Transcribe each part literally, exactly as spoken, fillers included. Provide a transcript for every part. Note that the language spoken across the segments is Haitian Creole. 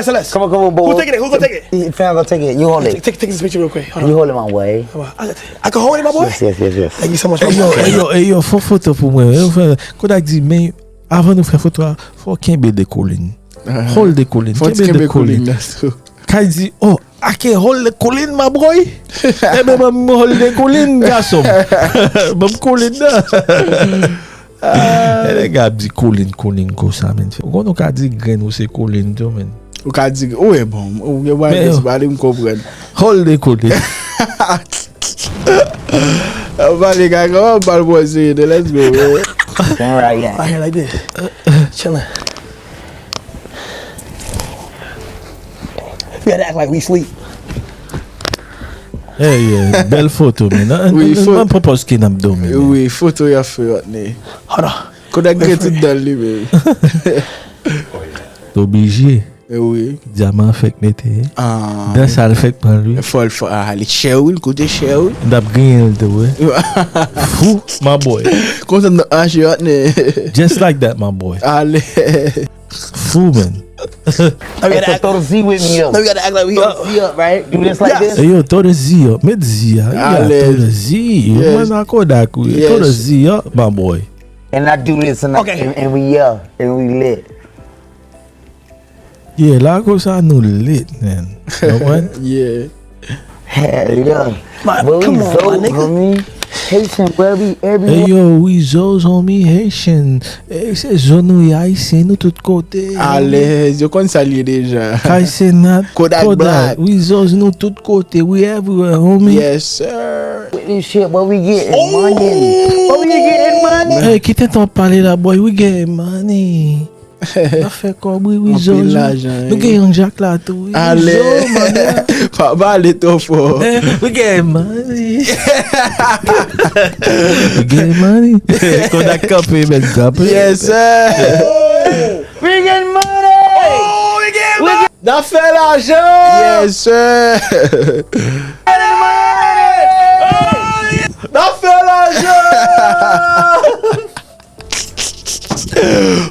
S L S. Come on, come on, boy. Who taking it? Who gonna take it? Fam, go take it. You hold it. Take, take this picture real quick. Hold on. You hold it, my boy. Come on. I, I can hold it, my boy. Yes, yes, yes, yes. Thank you so much, my boy. Hey, yo, hey, yo, fè yon foto pou mwen. Yo, fè, Kodak di, men avan nou fè foto a, fò kenbe de kolin. Hold de kolin. Fò ti kenbe kolin. Kay di, oh, I can hold the colline, my boy. Ebyen, ban m hold the colline, gason. Ban m colline nan. E nèg ap di colline, colline konsa, men. Ou konn ou ka di grenn ou se colline tou, men. Ou ka di, ou e bon, ou gen bagay ki pale, m konprann. Hold the colline. Ou pale kaka, w ap pale pou serye, let's go, man. Right here like this. Chilling. We gotta act like we sleep. Hey, yeah, bèl foto, men. Wi, foto. Mwen pwopòz ke n ap dòmi, men. Wi, foto y ap fè, Watney. Hold on. Kodak gen tout dan li, men. Oblije. Wi. Dyaman fèk mete. Ah. Dan sa l fèk pran l, wi. Fò l fò, ah, li chè, wi, l koute chè, wi. N ap griyen l tou, wi. Fou, my boy. Konsa n ap mache, Watney. Just like that, my boy. Ale. Fou, man. Now we gotta act, now we gotta act like we up, we up, right? Do this like this. Hey, yo, throw the Z up. Met Z a. You gotta throw the Z. Yes. Mwen nan Kodak, wi. Throw the Z up, my boy. And I do this and, I, and, and we up and we lit. Yeah, la konsa nou lit, man. Konprann? Yeah. Hell yeah. But we come on, my nigga. Haitian, where we everywhere. Hey, yo, we Zoes, homie, Haitian. Hey, se zo nou ye, Ayisyen, nou tout kote. Alèz, yo konn sa l ye deja. Kay Senat, Kodak Black. We Zoes, nou tout kote. We everywhere, homie. Yes, sir. With this shit, but we getting money. But we getting money. Hey, kite tan pale la, boy. We getting money. N ap fè kòb, wi, wi, Zozo. Nou gen Young Jack la tou, wi. Ale. Pa pale twò fò. We get money. We get money. Kodak kanpe, men kanpe. Yes, sir. We get money. Oh, we get money. N ap fè lajan. Yes, sir. N ap fè lajan.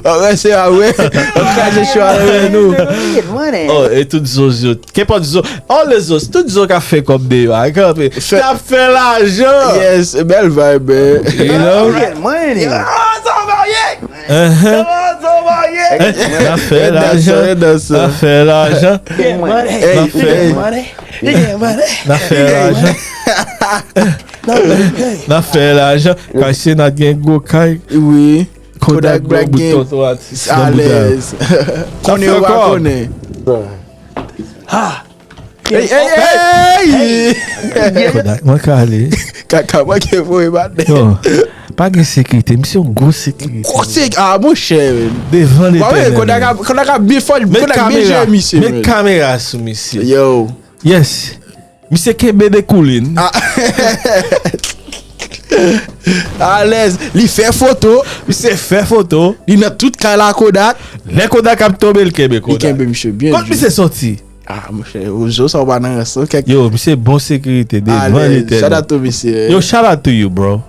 Wè se a, wè. Ap kraze cho a nan men nou. Oh, e tout zo, zo. Kenpòt zo. All the zo. Tout zo k ap fè kòb deyò a. Kanpe. N ap fè lajan. Yes, bèl vibe, man. You know? N ap fè lajan. N ap fè lajan. N ap fè lajan. N ap fè lajan. Kay Senat gen gwo kay. Wi. Kodak Black gen tonton atis nan bouda yo. Alèz. Konnen yo pa konnen. Ha! Hey, hey, hey! Kodak, mwen kale. Kaka, mwen ke voye maten. Yo, pa gen sekirite. Misye yon gwo sekirite. Gwo sek-, ah, monchè, men. Devan Letènèl. Kodak ap, Kodak ap byen fò, Kodak byen jere misye, men. Met kamera sou misye. Yo. Yes. Misye kenbe de koulin. Ah. Alèz, li fè foto. Misye fè foto. Li nan tout kay la Kodak. Lè Kodak ap tonbe, li kenbe Kodak. Li kenbe misye byen. Kot misye soti? Ah, monchè, ou zo sa ou pa nan rans, non, kèk. Yo, misye bon sekirite devan Letènèl. Shout out to misye. Yo, shout out to you, bro.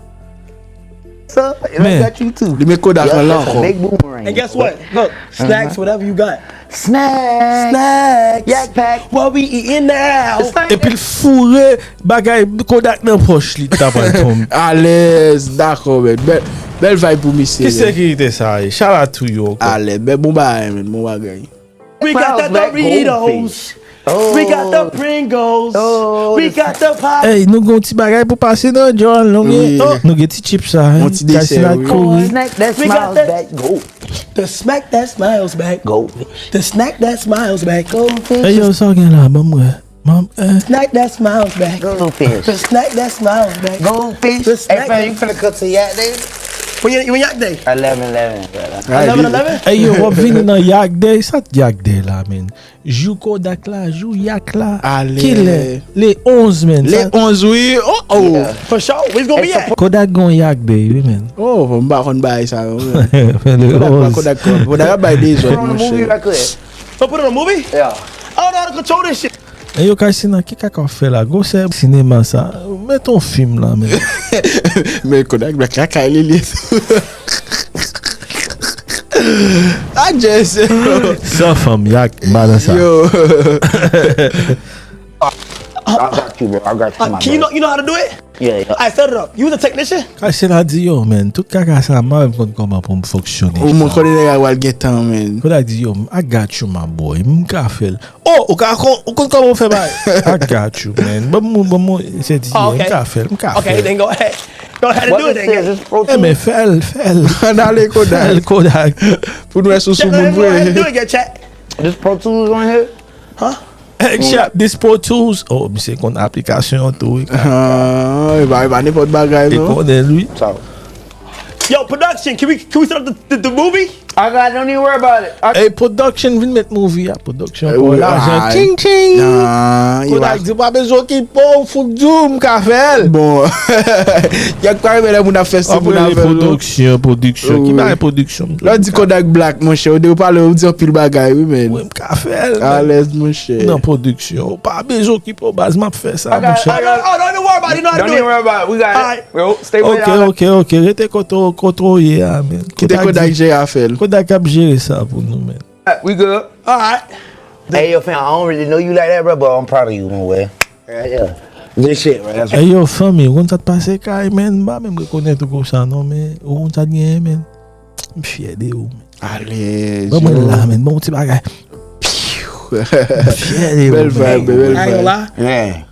So, I got you too. Li met Kodak an la ankò. Big boomerang. And guess what? Look, snacks, whatever you got. Snacks. Snacks. Yak Pack. What we eating now? Epi l foure bagay Kodak nan pòch li, t ap al tonbe. Alèz, dakò, men. Bèl, bèl vibe pou misye. Ki sekirite sa ye? Shout out to you ankò. Alèz, men bon bagay, men, bon bagay. We got the Doritos. We got the Pringles. We got the pop. Hey, nou gon ti bagay pou pase nan John. Nou gen, oh, nou gen ti chips sa, hein. Yon ti desè, wi. Snack that smiles back. Go. The snack that smiles back. Go. The snack that smiles back. Go. Hey, yo, sa w gen la, ban m wè. Ban m, eh. Snack that smiles back. Goldfish. The snack that smiles back. Goldfish. Hey, fam, you finna come to Yak Day? When you, when Yak Day? Eleven eleven, brother. Eleven eleven? Hey, yo, w ap vini nan Yak Day? Sa Yak Day la, men? Jou Kodak la, jou Yak la. Kilè? Le onz, men. Le onz, wi. Oh, oh. Yeah. For sure. We gonna be at. Kodak gon Yak Day, wi, men. Oh, m pa konn bagay sa yo, men. Le onz. Kodak, Kodak, Kodak ap bay dezòd, monchè. Put on a movie? Yeah. I don't know how to control this shit. E yo, Kay Senat, ki kaka w fè la? Gwosè sinema sa. Met yon fim la, men. Men Kodak Black kaka li li. I just San fanm, yak, ba nan sa. Yo. I got you, bro. I got you, Uh, my can you bro. know you know how to do it? Yeah, yeah. I set it up. You was a technician? Kay Sena di yo, man, tout kaka sa, m pa menm konn kòman pou m fonksyone. Ou mwen konnen nèg a wal gen tan, man. Kodak di yo, I got you, my boy, m ka fè l. Oh, ou ka kon, ou konn kòman ou fè bagay? I got you, man. Bon, bon, bon, bon, se di, Oh, m okay. ka fè l, m ka Okay, fè l. Then go ahead. Go ahead and What do it this then. Is, this Pro Eh, men Tools? Fè l, fè l. Ann ale Fè Kodak. l, Kodak. Pou nou wè sou sou Chat, moun go ahead and do vre. it again, chat. This Pro Tools on here? Hey, chat, this Pro Tools. Oh, misye konn aplikasyon an tou, wi. Ah, e pa, e pa nenpòt bagay, E non. konnen l, wi. So, Yo, production, can we can we set up the, the, the movie? I got, don't even worry about it. I, Hey, production, vin met movie a. Production, Eh, pou wi, lajan. ah, Ching, ching. Ah, yo, Kodak di, pa bezwen okipe w, fout di w, m ka fè l. Bon. Yak pa renmen lè moun ap fè se Ap moun ap rele fè l, non. production, production. Ki Wi. bagay production? Lè w di Kodak Black, monchè, ou de ou pale, ou di anpil bagay, wi, men. Wi, m ka fè l. Alèz, monchè. Nan production. Ou pa bezwen okipe w, baz, m ap fè sa, I got- monchè. Oh, no, oh, no, don't worry about it. You know how to Don't do even it. Worry about it. We got Alright. it. Yo, stay with Ok, it. ok, ok. Rete kote w, kote w ye a, men. Kite Kodak jere afè l. Kodak ap jere sa pou nou, men. We good. All right. Hey, yo, fam, I don't really know you like that, bro, but I'm proud of you, my way. Yeah, yeah. This shit, right? That's Hey, yo, fanmi, ou konn sa t pase kay, men? M pa menm rekonèt ou konsa, non, men ou konn sa t genyen, men. M fyè de ou, men. Alèz. Ban mwen Yo. La, men. Ban yon ti bagay. M fyè de ou, Bèl men. vibe, bèl I ain't gonna vibe. lie. Yeah.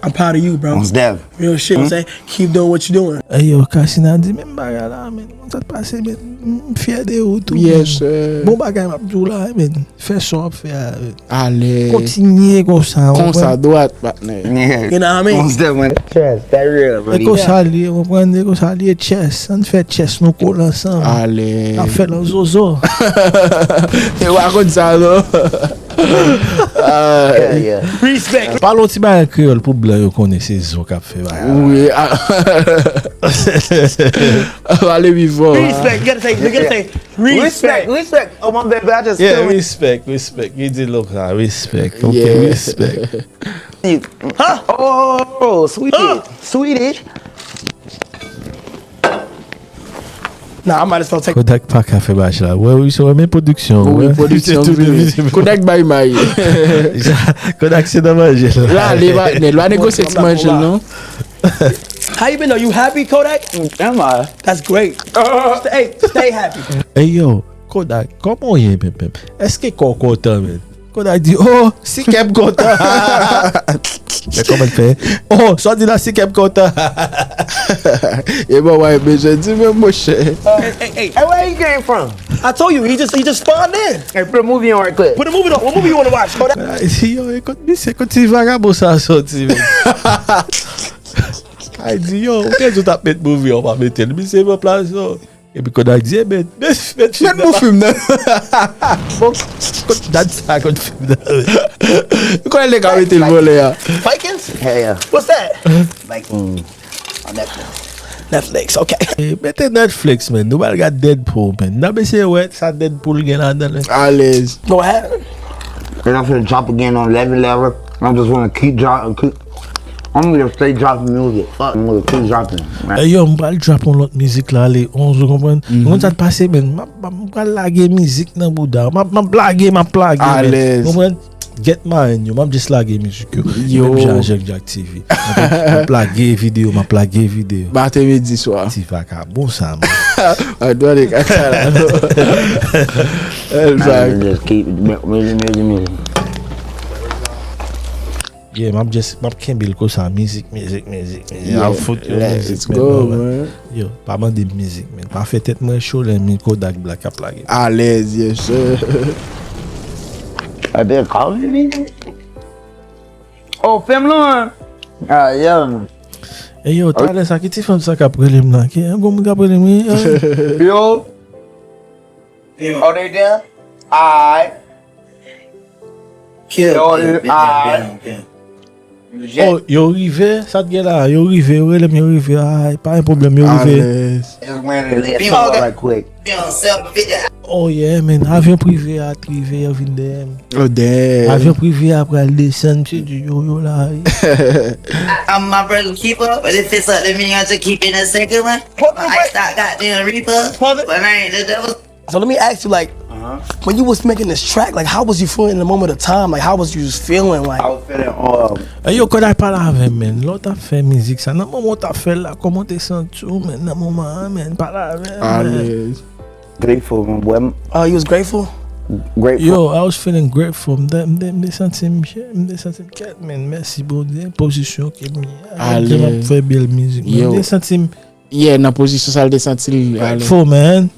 I'm proud of you, bro. Most dev. Real shit. I'm saying, keep doing what you doing. Hey, yo, Kasina di menm bagay la, men. Ou konn sa t pase, men. M fyè de ou tou, Yes, men. Sir. Bon bagay m ap di w la, men. Fè sa w ap fè a, men. Alèz. Kontinye konsa, w Konsa konprann? Dwat, patnè. Yeah. You know what I mean? Most dev, man. Trust, that real, bro. E konsa l ye, w konprann? E konsa l ye, chess. Ann fè chess, nou kole ansanm. Alèz. N ap fè l an zozo. E w a konn sa, non? Ah, Yeah, yeah. Respect. Pale yon ti bagay kreyòl pou blan yo konnen se zo k ap fè bagay. Wi. Ah. Pale pi fò. Respect. You gotta say, you gotta say, Respect, respect. respect. Oh, my bad, but I just Yeah, feel it. Respect, respect. Li di l konsa, respect. Ok, Yeah. Respect. Huh? Oh, sweetie, sweetie. Nah, I might as well take. Kodak pa ka fè bagay la. Wè, wi, se wè, men production. Wi, Wè. production Se tout vini. vizib. Kodak bay may. Kodak se nan manje la. La, ale, patnè. Lwa negosye ti manje l, non? How you been though? You happy, Kodak? Am I? That's great. Stay, stay happy. Hey, yo, Kodak, kòman w ye, menm, menm? Èske kò w kontan, men? Kodak di, oh, si kè m kontan. Men kòman l fè? Oh, sa w di la, si kè m kontan. E bon, wè, bezwen di menm, monchè. Hey, hey, hey. Hey, where you came from? I told you, he just he just spawned in. Hey, put a movie on right quick. Put a movie on. What movie you want to watch, Kodak? Ay, si yo, ekout, misye, kote ti vagabon sa soti, men. Ay, di, yo, ou te di w t ap met movie, ou pa mete l. Misye, pran plas, yo. Epi Kodak di, e, men, men, men, Met nou fim nan. Bon, kot dat sa, kot fim nan. Ou konnen nèg a mete l vòlè a. Vikings? Hell yeah. What's that? Like, mm, on Netflix. Netflix. Okay. E, mete Netflix, men. Nou pral gade Deadpool, men. N ap eseye wè sa Deadpool gen ladan l. Alèz. Go ahead. Cause I'm finna drop again on eleven eleven. I just wanna keep dropping. Keep, I'm gonna stay dropping music. Fuck, I'm gonna keep dropping. E yo, m pral drop yon lòt mizik la, ale onz, ou konprann? Ou konn sa k pase, men. M ap, m ap, m pral lage mizik nan bouda. M ap, m ap lage, m ap lage, men. Alèz. Ou konprann? Get mine, yo. M ap just lage mizik yo. Yo. Menm jan Jack Jack T V. M ap, m ap lage videyo, m ap lage videyo. Maten, midi, swa. Ti vagabon sa, man. A, dwa de kaka la, non. El Man, vag. Just keep music, music, music. Yeah, m ap just, m ap kenbe l konsa, mizik, mizik, mizik, mizik. Yeah, Ap fout yo let's mizik, men, go, man. Man. Yo, pa mande m mizik, men. Pa fè tèt mwen cho lè m Kodak Black ap lage. Alèz, yes, sir. A bit of coffee, man. Oh, fè m lan. Ah, yeah. E yo, talè sa, ki ti fanm sa k ap rele m la? Ki, yon gwo moun k ap rele m, wi? Yo. Oh, they there? Alright. Kill. Yo, Kill, ah. Kill, Kill. Oh, yo rive, sa t gen la, yo rive, yo rele m, yo rive, ay, pa gen pwoblèm, yo rive. Alèz. Just ran it. Let me talk right quick. Oh yeah, man, avyon prive a t rive, yo vin dèyè m. Oh, damn. Avyon prive a pral desann, misye di yo, yo la, wi. I'm my brother keeper, but if it's up to me, I just keep it a second one. My ice out goddamn reaper, but I ain't the devil. So let me ask you, like, when you was making this track, like, how was you feeling in the moment of time? Like, how was you just feeling? Like, I was feeling um, Hey, yo, koday pale avè m, men. Lè w t ap fè mizik sa, nan moman w t ap fè l la, kòman w te santi w, men, nan moman an, men, pale avè m, men. Alèz. Grateful, man. Boy, I'm Oh, you was grateful? Grateful. Yo, I was feeling grateful. M te, m te, m te santi m, m te santi m kèt, men. Mèsi, Bondye, pozisyon ke m ye. Alèz. M ap fè bèl mizik, men. Yo. M te santi m Yeah, nan pozisyon sa l te santi l alèz. grateful, man.